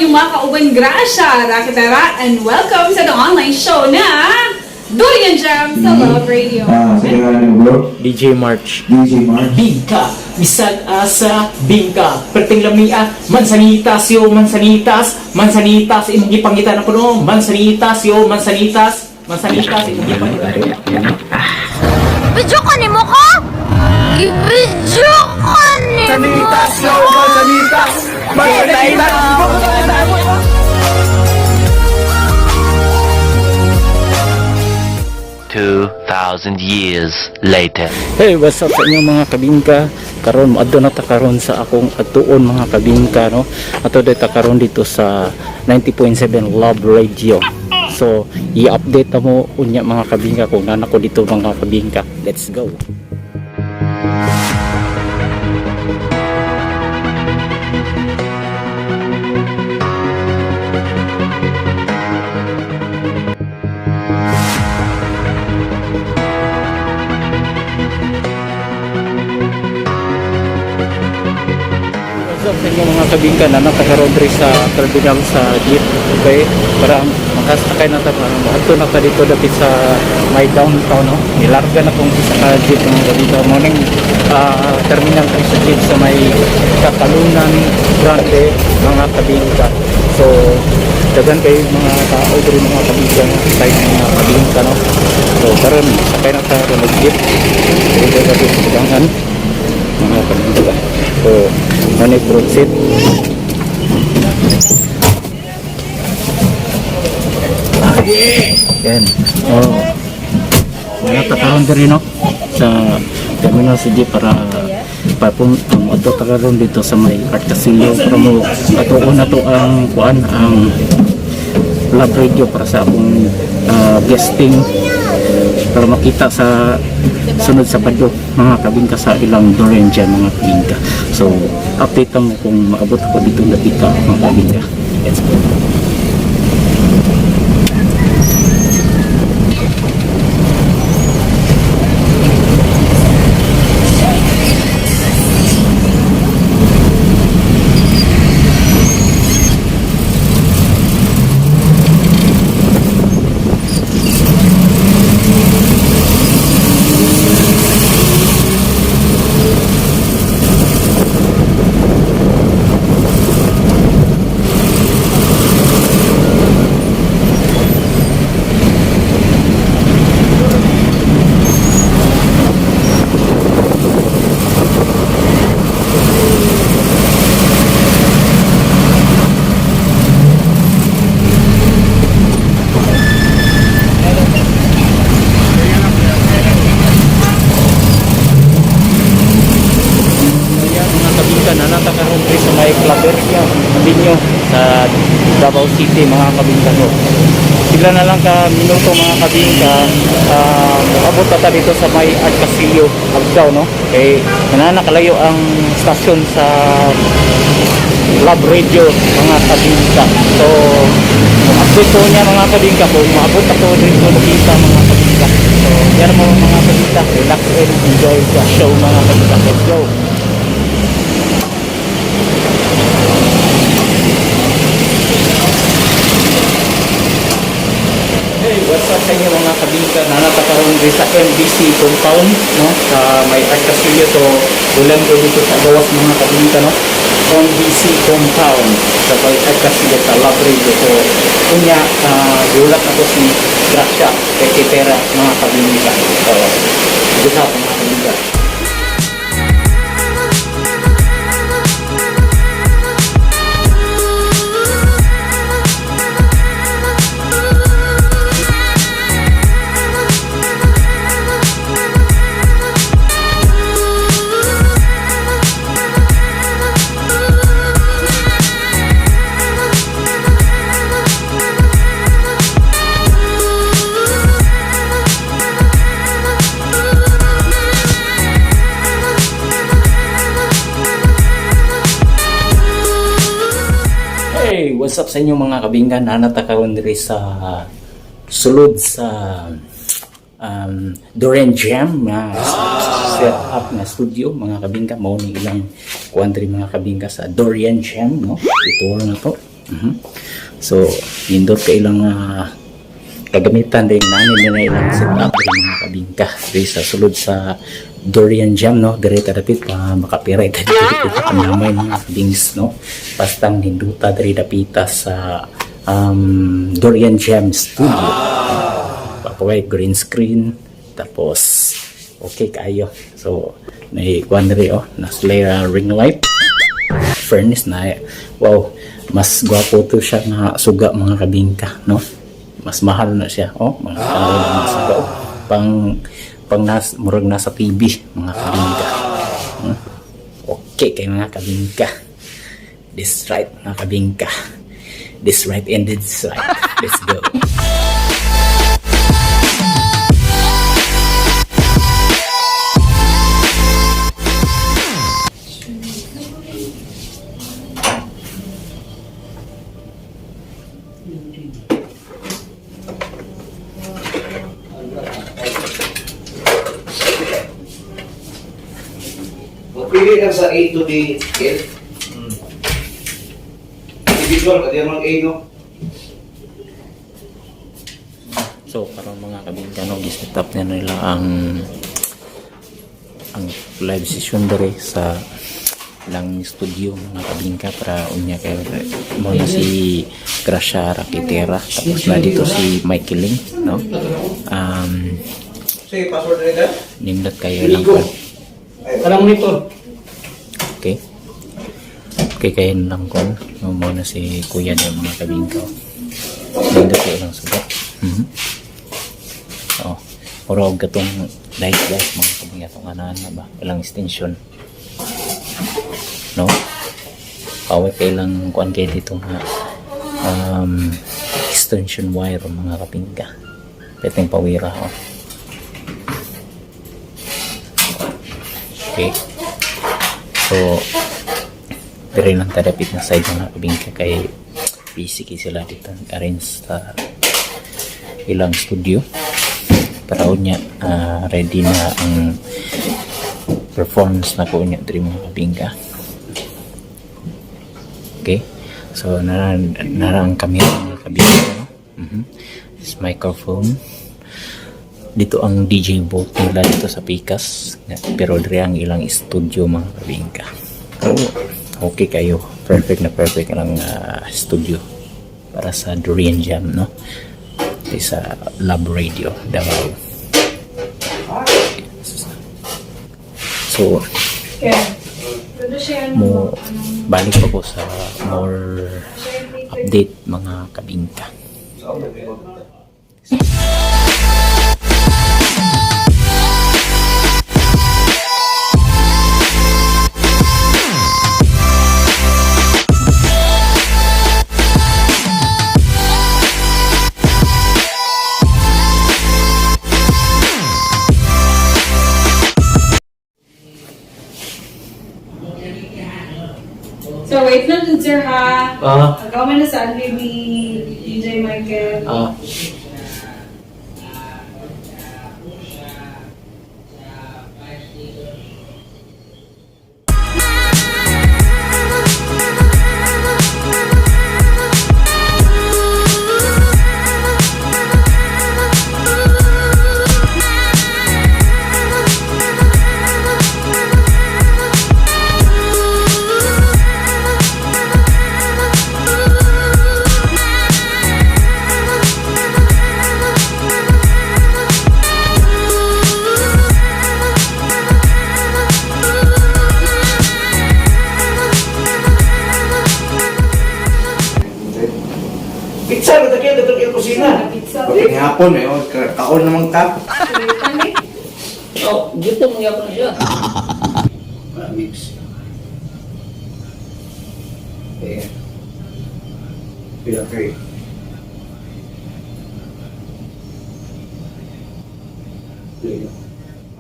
inyong mga kauban, Gracia Rakitara, and welcome sa the online show na Durian Jam sa Love Radio. Ah, sige nga ano, bro? DJ March. DJ Mark. Bingka, misag asa, bingka, perting lamia, mansanitas yo, mansanitas, mansanitas, imong gipangita na kuno, mansanitas yo, mansanitas, mansanitas, imong gipangita. Video ka ni mo ko? I-video ka ni mo ko? Mansanitas! Mansanitas! 2,000 years later. Hey, what's up sa inyo, mga kabingka? Karon moadto na ta karon sa akong atuon, mga kabingka, no. Ato ta karon dito sa 90.7 Love Radio. So, i-update na mo unya, mga kabingka, kung nana ko dito, mga kabingka. Let's go. What's up sa inyo, mga kabingka? Nana ta karon diri sa terminal sa jeep. Okay, para makasakay na ta para moadto na ta dito dapit sa may downtown, no. Nilarga na kong isa ka jeep, mga kabingka. Morning terminal kay sa jeep sa may Katalunan Grande, mga kabingka. So daghan kay mga tao diri, mga kabingka, nga tayo, mga kabingka, no. So karon sakay na ta karon og jeep. Diri ta sa dagangan, mga kabingka. So manay proceed. Yan. Oh. Mga takaron diri, no, sa terminal sa jeep para papun ang adto ta karon dito sa may Art Casino para mo atuon na to ang kuan, ang Love Radio, para sa akong guesting para makita sa sunod Sabado, mga kabingka, sa ilang Dorian Jam, mga kabingka. So update mo kung maabot ako dito napita, mga kabingka. Let's go. Ayan, mga kabingka, nanata karon diri sa may Claveria Avenue sa Davao City, mga kabingka, no. Sila na lang ka minuto, mga kabingka, abot na ta dito sa may Art Casillo Agdao, no. Kay nananakalayo ang stasyon sa Love Radio, mga kabingka. So update ko niya, mga kabingka, kung maabot ako dito nakita, mga kabingka. So yan mo, mga kabingka, relax and enjoy the show, mga kabingka. Let's go. Hey, what's up sa inyo, mga kabingka? Nanata karon diri sa MBC compound, no? Sa may Art Castillo. So, ulan ko dito sa gawas, mga kabingka, no? MBC compound sa may Art Castillo sa Love Radio. So, unya, giulat na ko si Gracia Petitera, mga kabingka. So, good luck, mga kabingka. Hey, what's up sa inyo, mga kabinggan? Nanata karon diri sa sulod sa Dorian Jam na set up na studio, mga kabingka. Mao ni ilang kuan diri, mga kabingka, sa Dorian Jam, no. Ito na to. So nindot kay ilang kagamitan din nani nila ilang setup diri, mga kabingka, diri sa sulod sa Durian Jam, no? Diri ta dapit pa makapira ita diri kanamay, mga kabings, no? Bastang ninduta diri dapita sa Durian Jam Studio. Papaway green screen, tapos okay kaayo. So nay kuan diri, oh, na sila ring light, furnace na. Wow, mas gwapo to siya nga suga, mga kabingka, no? Mas mahal na siya, oh, mga mga suga, oh. Pang pang nas murag nasa TV, mga kabingka. Okay kay, mga kabingka. This right, mga kabingka, this right and this right. Let's go. Pili lang sa A to D, L. Individual, kaya mang A, no? So karon, mga kabingka, no, giset up na nila ang live session dere sa lang studio, mga kabingka, para unya kay mo na si Gracia Rakitera, tapos na dito si Michael Ling, no. Sige, password na rin. Nindot kayo lang pa. Alam monitor. Okay, kayo na lang kon, no, mo na si kuya niya, mga kabingka. Nindot kayo lang sugat. Oh, oro og katong light guys, mga kabingka, atong anahan na ba ilang extension, no? Away kay lang kuan kay dito nga extension wire, mga kapingka, pwedeng pawira, oh. Okay, so pero lang tadapit na side, mga kabingka, kay busy kay sila dito arrange sa ilang studio para unya ready na ang performance na ko unya diri, mga kabingka. Okay, so nara nara ang camera, mga kabingka, no? This microphone dito, ang DJ booth nila dito sa Pikas, pero diri ang ilang studio, mga kabingka. So okay kayo, perfect na perfect ang studio para sa Durian Jam, no? Dito sa Lab Radio Davao. So Pwede siya mo balik pa ko sa more update, mga kabingka. So wait lang dun, sir, ha. Ah. Agaw man na sa ni DJ Michael. Ah. Pizza, natakil, natakil kusina. Pizza. Okay, hapon eh. Oh, kaon naman ka. Oh, dito mo yapon siya. Mix. Eh. Okay.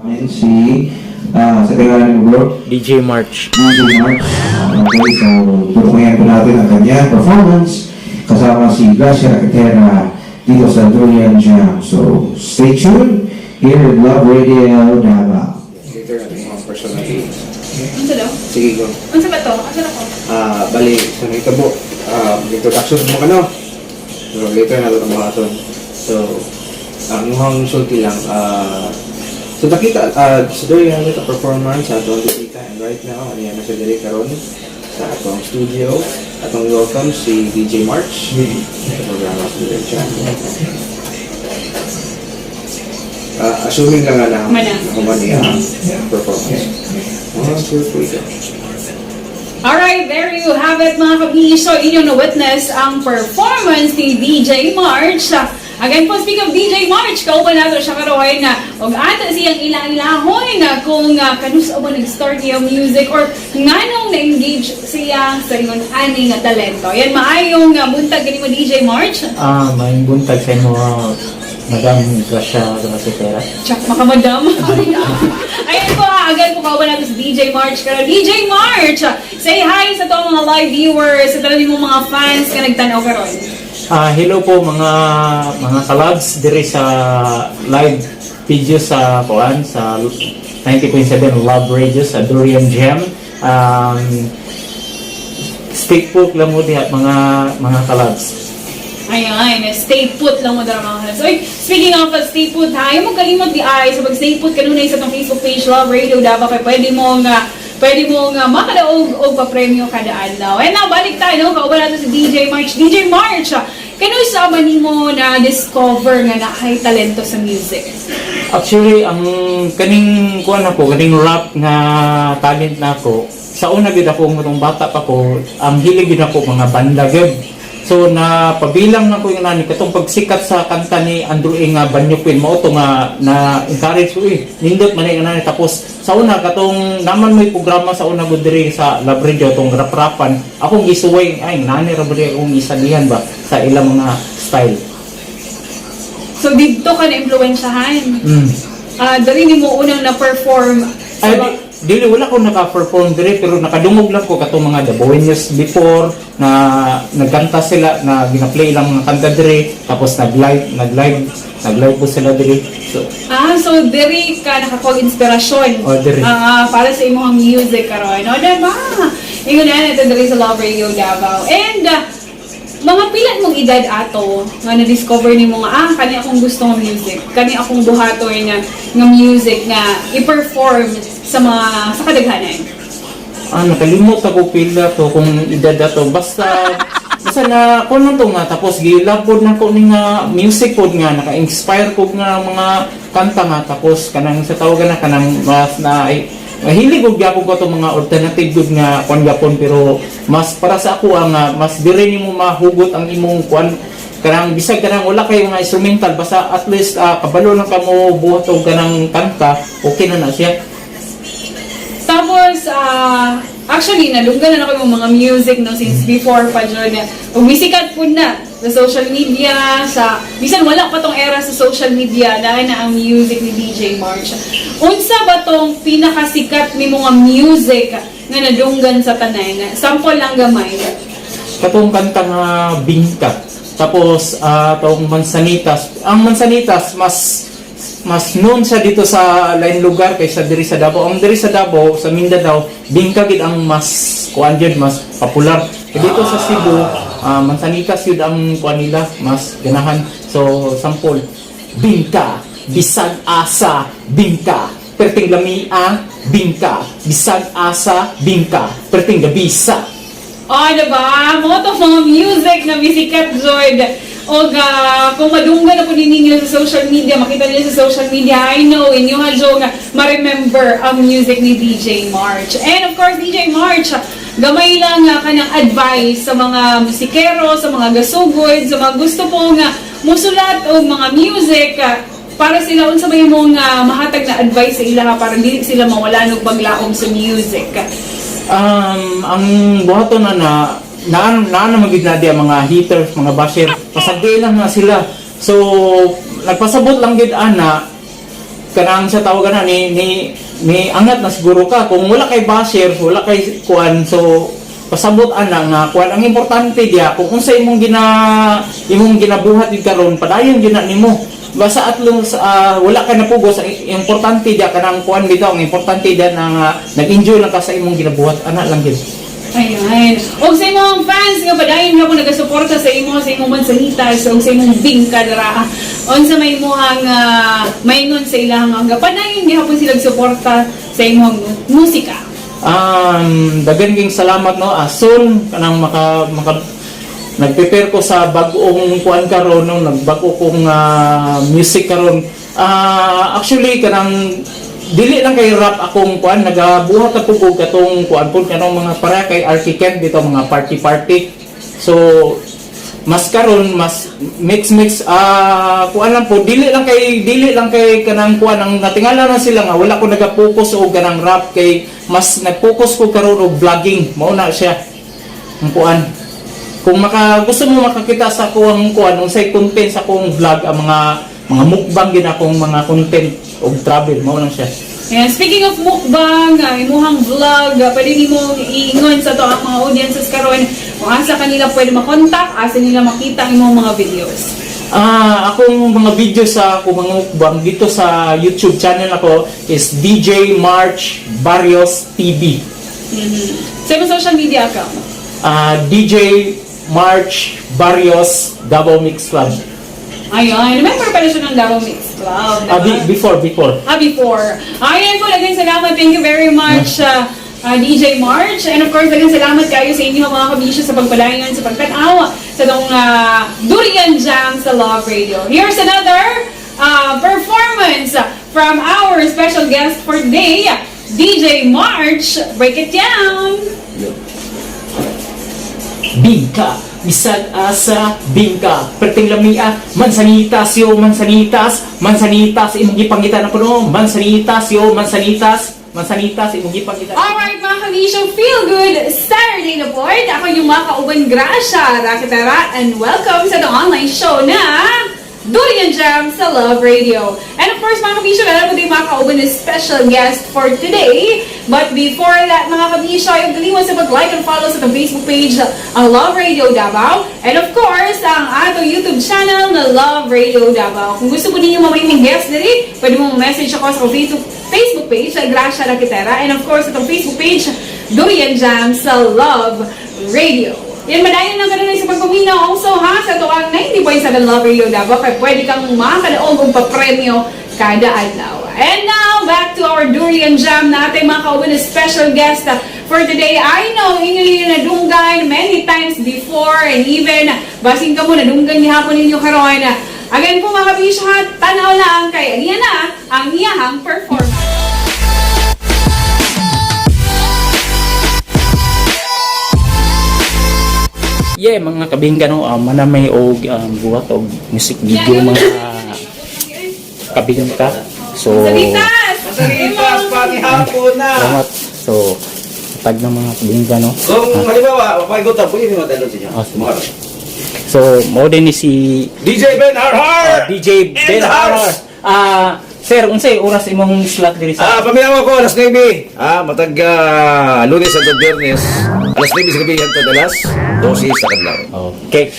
Amin si sa kailangan mo, bro. DJ March. DJ March. Okay, so tutukuyan po natin ang kanyang performance kasama si Gracia Raketera dito sa Durian Jam. So, stay tuned here at Love Radio Davao. Later natin mga personal. Unsa daw? Sige, go. Unsa ba to? Unsa na ko? Ah, bali, sa may tabo. Introduction mo ka, no? Pero later na ito itong buhaton. So, ang imong sulti lang, so nakita, sa Durian ito performance sa atong bisita and right now, ano yan, nasa diri karon sa atong studio, atong welcome si DJ March sa programa sa Durian Jam. Assuming lang nga na Mana. nakuha niya ang performance. One, two, three, go. Alright, there you have it, mga kabisyo. Inyong na-witness ang performance ni DJ March. Again po, speak of DJ March, kauban nato siya karon na og ato siyang ilang-ilahon na kung kanus-a ba nag-start niya music or nganong na-engage siya sa ingon ani nga talento. Yan, maayong buntag kanimo, DJ March. Ah, maayong buntag sa imo, Madam Gracia Gracetera. Tsak, makamadam. Ayan po, ha, agad po kauban natin si DJ March. Pero DJ March, say hi sa to mga live viewers, sa tanan mong mga fans ka nagtanaw karon. Ah, hello po mga kalabs diri sa live video sa kuan sa 90.7 Love Radio sa Durian Jam. Stay put lang mo diha mga kalabs. Ayan, stay put lang mo dara, mga kalabs. Oy, speaking of stay put ha, ayaw mo kalimot di ay sa pag-stay put kanunay sa tong Facebook page Love Radio Davao kay pwede mo nga makadaog og papremyo kada adlaw. And now balik tayo, no, kauban nato si DJ March. DJ March, kanus-a man nimo na discover nga naay talento sa music? Actually, ang kaning kuan ako, kaning rap nga talent na ako, sa una gid ako nung bata pa ko, ang hilig gid ako mga banda gyud. So na pabilang na ko yung nani katong pagsikat sa kanta ni Andrew A nga Banyo Queen mao to nga na encourage ko eh. Nindot man nga nani, tapos sa una katong naman may programa sa una gud diri sa Love Radio tong rap-rapan akong gisuway ay nani ra ba diri akong isalihan ba sa ilang mga style. So didto ka na impluwensyahan. Ah, dali nimo unang na-perform sa Ay, dili wala ko naka-perform dire pero nakadungog lang ko katong mga The Bohemians before na nagkanta sila na gina-play lang mga kanta dire tapos nag-live po sila dire. So, Ah, so diri ka nakakuha inspirasyon. Oh, diri. Ah, para sa imong music karon. O, diba? Ingon na ito diri sa Love Radio Davao. And mga pila mong edad ato nga na-discover nimo nga kani akong gusto nga music. Kani akong buhaton nga nga music nga i-perform sa mga sa kadaghanan. Ah, nakalimot ako pila to kung edad to. Basta basta na ko na to nga tapos gilabod na ko ni nga music pod nga naka-inspire ko nga mga kanta nga tapos kanang sa tawagan na kanang mas na ay mahilig og gyapon ko to mga alternative good nga kuan gyapon pero mas para sa ako ang mas dire nimo mahugot ang imong kuan kanang bisag kanang wala kay mga instrumental basta at least kabalo lang kamo buhat og kanang kanta, okay na na siya. Tapos, actually, nalunggan na ako yung mga music, no, since before pa dyan. Umisikat po na sa social media, sa, bisan wala pa tong era sa social media, dahil na ang music ni DJ March. Unsa ba tong pinakasikat ni mga music nga nadunggan sa tanan? Sample lang gamay. Katong kanta nga Bingka. Tapos tong Mansanitas. Ang Mansanitas mas mas known siya dito sa lain lugar kaysa diri sa Davao. Ang diri sa Davao, sa Mindanao, Bingka gid ang mas kuan jud, mas popular. Kay dito sa Cebu, Mansanitas yun ang kuan nila, mas ganahan. So sample, Bingka, bisag asa, bingka, perting lamia, bingka, bisag asa, bingka, perting gabisa. Oh, diba? Mga to mga music na misikat, Jord. O kung madunggan na po ninyo sa social media, makita niyo sa social media, I know, inyo ha, Jo, nga ma-remember ang music ni DJ March. And of course, DJ March, gamay lang nga kanang advice sa mga musikero, sa mga gasugod, sa mga gusto po nga musulat o mga music, para sila unsa may imong mahatag na advice sa ila para dili sila mawala og paglaom sa music? Ang buhaton na na na na na magid na di ang mga haters, mga basher, pasagdi lang na sila. So nagpasabot lang gid ana kanang sa tawagan na ni ni ni angat na siguro ka kung wala kay basher, wala kay kuan, so pasabot ana nga kuan ang importante diya kung unsa imong ginabuhat gid karon padayon gyud na nimo basta at long wala ka napugos. Ang importante diya kanang kuan bitaw, ang importante diya na nga nag-enjoy lang ka sa imong ginabuhat ana lang gid. Ayan. Og sa imong fans nga padayon nga po nagasuporta sa imo, sa imong mansanitas og sa imong bingka dira. Unsa may imong maingon sa ilang nga padayon gihapon sila suporta sa imong musika? Daghan king salamat, no. Soon kanang maka maka nagprepare ko sa bag-ong kuan karon, no, nagbago kong music karon. Actually kanang dili lang kay rap akong kuan, nagabuhat na pud og katong kuan pud, kanang mga para kay Archie dito, mga party party. So mas karon mas mix mix, kuan lang po, dili lang kay kanang kuan ang natingala na sila nga wala ko naga-focus og kanang rap kay mas nag-focus ko karon og vlogging. Mao na siya ang kuan. Kung maka gusto mo makakita sa kuang kuan, unsay content sa akong vlog, ang mga mukbang gid akong mga content og travel, mao lang siya. Ayan, speaking of mukbang, imuhang vlog, pwede nimo iingon sa to ang mga audiences karon kung asa kanila pwede makontak, asa nila makita ang imong mga videos. Akong mga video sa akong mga mukbang dito sa YouTube channel ako is DJ March Barrios TV. Sa imong social media account? DJ March Barrios Davao Mix Club. Ayun, member pala siya ng Davao Mix Club, diba? Before, before. Ah, before. Ayan po, daghang salamat. Thank you very much, DJ March. And of course, daghang salamat kayo sa inyo mga kabisyo sa pagpadayon, sa pagtanaw sa tong Durian Jam sa Love Radio. Here's another performance from our special guest for today, DJ March. Break it down! Bingka, bisag asa, bingka. Perting lamia, mansanitas yo, mansanitas, mansanitas, imong gipangita na kuno, mansanitas yo, mansanitas, mansanitas, imong gipangita. Alright mga kabisyo, feel good Saturday na po. Ako yung mga kauban, Gracia Rakitara, and welcome sa the online show na Durian Jam sa Love Radio. And of course mga kabisyo, meron po din mga kauban na special guest for today. But before that mga kabisyo, ayaw kalimot sa pag-like and follow sa itong Facebook page, ang Love Radio Davao. And of course, ang atong YouTube channel na Love Radio Davao. Kung gusto po ninyo mamahimong guest diri, pwede mo message ako sa Facebook page, sa Gracia Rakitera. And of course, itong Facebook page, Durian Jam sa Love Radio. Yan, madayon lang kanunay sa pagpaminaw also ha, sa ito ang 90.7 Love Radio Davao, kaya pwede kang makakadaog og papremyo kada adlaw. And now, back to our Durian Jam natin mga kauban na special guest for today. I know, inyo ninyo nadunggan many times before and even basin ka mo nadunggan gihapon ninyo karon. Again po mga kabisyo ha, tanaw lang kay aniya na ang iyahang performance. Yeah, mga kabingka no, manamay og buhat og music video mga kabingka. So, Salitas! Masalitas, pati hapon na. Salamat. So, tag ng mga kabingka, no. Kung halimbawa, mapagod pwede mo download sa inyo. Ah, sige. So, mao din ni si DJ Ben Harhar! DJ In Ben the house! Sir, unsay oras imong slot diri sa Paminaw ako, alas 9. Matag Lunes hangtod Biyernes. Alas 9 sa gabi hangtod alas 12 sa kadlaw. Okay.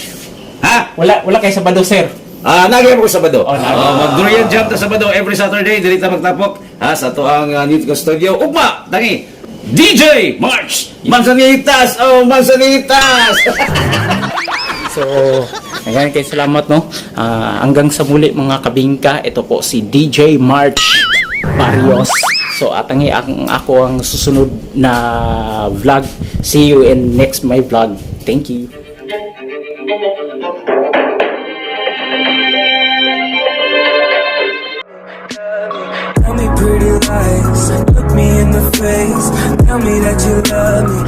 Ha? Wala wala kay Sabado, sir. Nagay mo ko Sabado. Oh, nagay. Oh, mag-durian jam ta Sabado every Saturday diri ta magtapok. Ha, sa ato ang Nitco Studio. Ugma, tangi. DJ March Manzanitas! Oh, Manzanitas! So, ayan kay salamat no. Hanggang sa muli mga kabingka, ito po si DJ March Barrios. So, atangi ang ako ang susunod na vlog. See you in next my vlog. Thank you. Tell me pretty lies, look me in the face. Tell me that you love me.